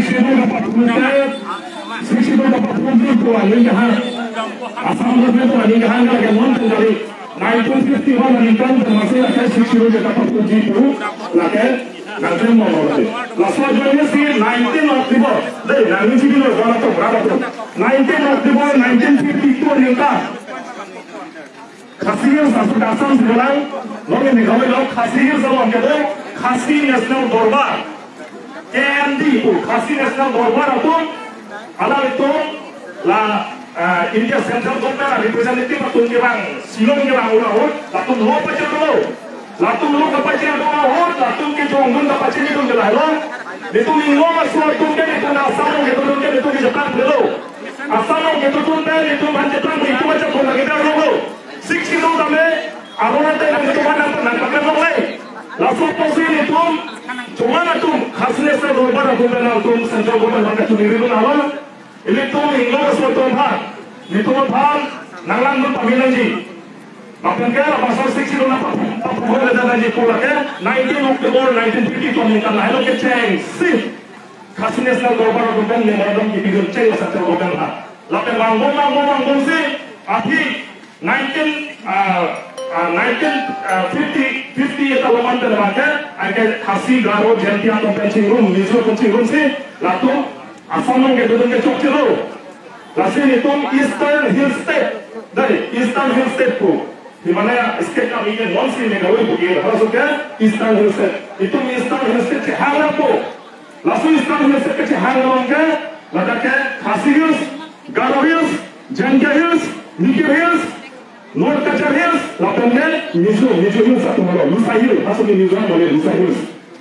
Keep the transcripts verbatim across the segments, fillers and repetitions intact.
Schedule kapathu-, Sixth Schedule kapathuji pu aning kehang. Assam government pu aning kehang ke non pen kali. Nineteen fifty-one aningkan pen masih ada Sixth Schedule kapathuji pu. Lake, nangkrim mo lake. Laso ajoine si nineteen October. Dei, nineteen fifty-one atum, rapat atum. Nineteen October nineteen fifty-two aningkan Khasi Hills asut Assam si dolang, non Meghalaya lo Khasi Hills along kedo Khasi National Dorbar, K N D pu, Khasi National Dorbar atum, alanglitum la, ah, India Central Government representative atum kevang, Shillong kevang ahut, latum lo pachelo. Latum lo kapachelo ahut, latum kejongdun kapachini dun ke lahelo. Nelitum Inglong aso atum ke, nelitum Assam along kedo atum ke, nelitum kechetang delo. Assam along kedo atum ke, nelitum aphan chetang, nelitum ajak kona kita roklo. Sixth Schedule tame, arona te nangtum aphan nang, nangpaklem longle. Laso apotsi nelitum, chongan atum, Khasi National Dorbar atum pen nangtum Central Government aphan kachini ridun alam. Ilitum Inglong aso atum aphan, nelitum aphan, nanglang dun pami nangji. Lapen ke, laso Sixth Schedule nangpa, papu, papu, nangji pu lake, nineteen October nineteen fifty-two aningkan lahelo kechengsi Khasi National Dorbar atum pen memorandum kipidun cheng Central Government aphan. Lapen vangbom, vangbom, vangbom si, aphi nineteen, ah, ah, nineteen, ah, fifty, fifty-eight along an pen abang ke, anke Khasi, Garo, Jaintia atum pen chingrum, Mizo atum chingrum si, latum Assam along kedo atum ke chokchelo. Lasi nelitum Eastern Hill State, dei, Eastern Hill State pu. Di mana state kami ke non si Meghalaya pu ke, laso ke Eastern Hill State. Itum Eastern Hill State kehang lapu. Laso Eastern Hill State kehang along ke, ladak ke Khasi Hills, Garo Hills, Jaintia Hills, Mikir Hills, North Cachar Hills, lapen ke Mizo, Mizo Hills atum lo, Lushai Hills, laso ke Mizo lo, Lushai Hills.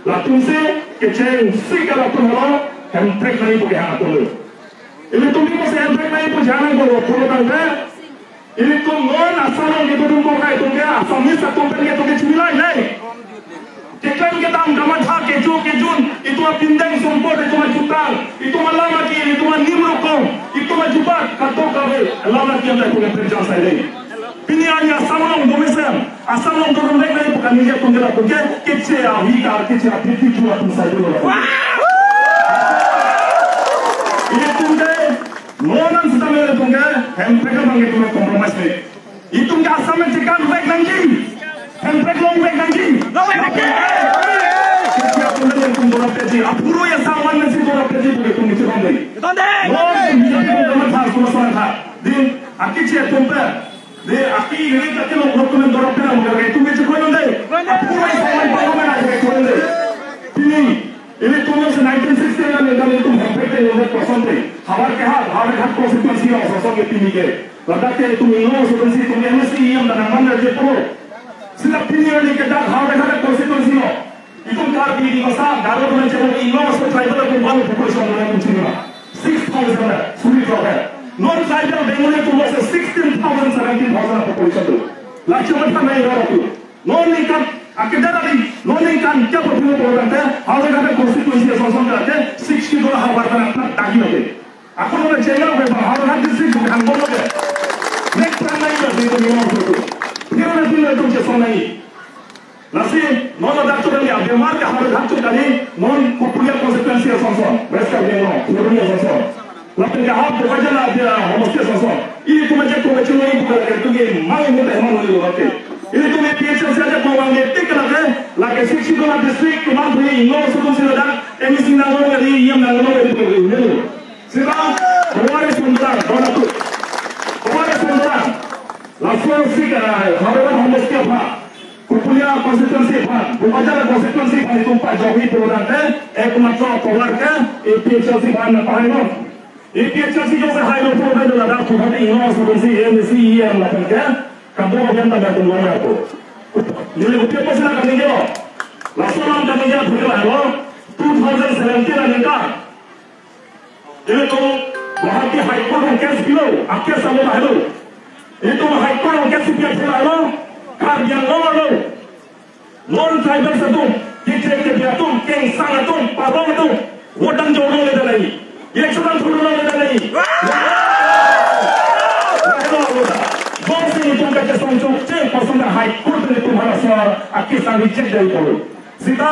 Latum si kechengsi ke latum lo, hemprek nangji pu kehang atum lo. Ilitum pi pusi hemprek nangji pu kehang atum lo, pulo tangte, ilitum non Assam along kedo atum ke, itum ke Assamese atum pen ke itum ke chimilai le. Keklem kedam kamatha kecho kejun, itum apindeng sumpot, itum ajutang, itum alam akil, itum anim rokong, itum ajubat, kadokave, alam akil ta itum ke perjang sai le. Pini arni Assam along do mesen, Assam along do mesen, nai bukan ni atum ke latum ke, keche ahi ka, keche api pi tu atum sai dolo. Ilitum ke, non an sita me ilitum ke, hemprek abang itum compromise me. Itum ke Assam along chekang vek nangji. Hemprek long vek nangji. Long vek nangji. Keche atum le itum dorap peji. Apuru ya sawan nangji dorap peji pu itum itum dei. Itum dei. Long itum itum dorap thar suma suma thar. Dei, aki keche atum pe. Dei, aki ini kaki long long atum dorap pe nang, itum keche koyon dei. Apuru ya sawan parliament aja koyon dei. Pini, ilitum si nineteen sixty-nine aningkan itum hemprek ke hundred percent dei. Howraghat, Howraghat constituency lo, sosok ke pini ke. Ladak ke itum Inglong aso atum si itum M S C E M dan nangman raje puro. Sila pini arni ke dak Howraghat constituency lo. Itum Karbi, Dimasa, Garo atum chelo, Inglong aso tribal atum balu population lo itum chini ma. Six thousand, suri throk. Non tribal Bengali atum lo se sixteen thousand, seventeen thousand population lo. Lachya matha nai ro tu. Non ningkan, akhirnya tadi, non ningkan kya perlu program teh, Howraghat constituency asonson teh, sixty dollar Howraghat tadi nanti. Aku mau cengel ke Howraghat district bukan bola ke. Mek pernah itu di dunia itu. Dia nanti itu cesonai. Lasi, non ada tu kan ya, bemar ke Howraghat tu tadi, non Kopulia constituency asonson, West Karbi Anglong, Kopulia asonson. Lapen ke hap Bokajan dia homosti asonson. Ilitum ajak kong kecil lagi bukan lagi tu ke, mang ini teh mang ini lagi. Ilitum P H L C ajak kong lagi tik lagi, lagi sixty dollar district, kemang beli Inglong aso atum si ladak, M C nanglo lagi, E M nanglo lagi, itu lagi. Sila, Howraghat Sundang, Howraghat tu. Howraghat Sundang. Laso si ka, Howraghat homosti apa? Kopulia constituency aphan, Bokajan constituency aphan itum pajokji pulotangte, ekmatro power ke, A P H L C aphan nangpahai non. A P H L C jongsi hai non pulotangte ladak pulotangte Inglong aso atum si M C E M lapen ke, kabo abian ta latum long ya po. Neli kopi apa sila kami ke lo. Laso alam kami ke pulotangte lo, two thousand seventeen aningkan. Ilitum Guwahati High Court along case pilo, a case alo lahelo. Ilitum High Court along case pi athela lo, Karbi Anglong arlo. Non tribal atum, Kichek Kipi atum, Kengsang atum, Pabong atum, vote dam jorong le dalai. Election dam jorong le dalai. Lahelo lo ta. Jongsi ilitum kachesong chokche, pasang ta High Court ilitum hala sa, a case reject dai polo. Sita,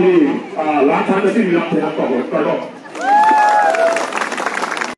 neli, ah, lang than si lang than ko, ko.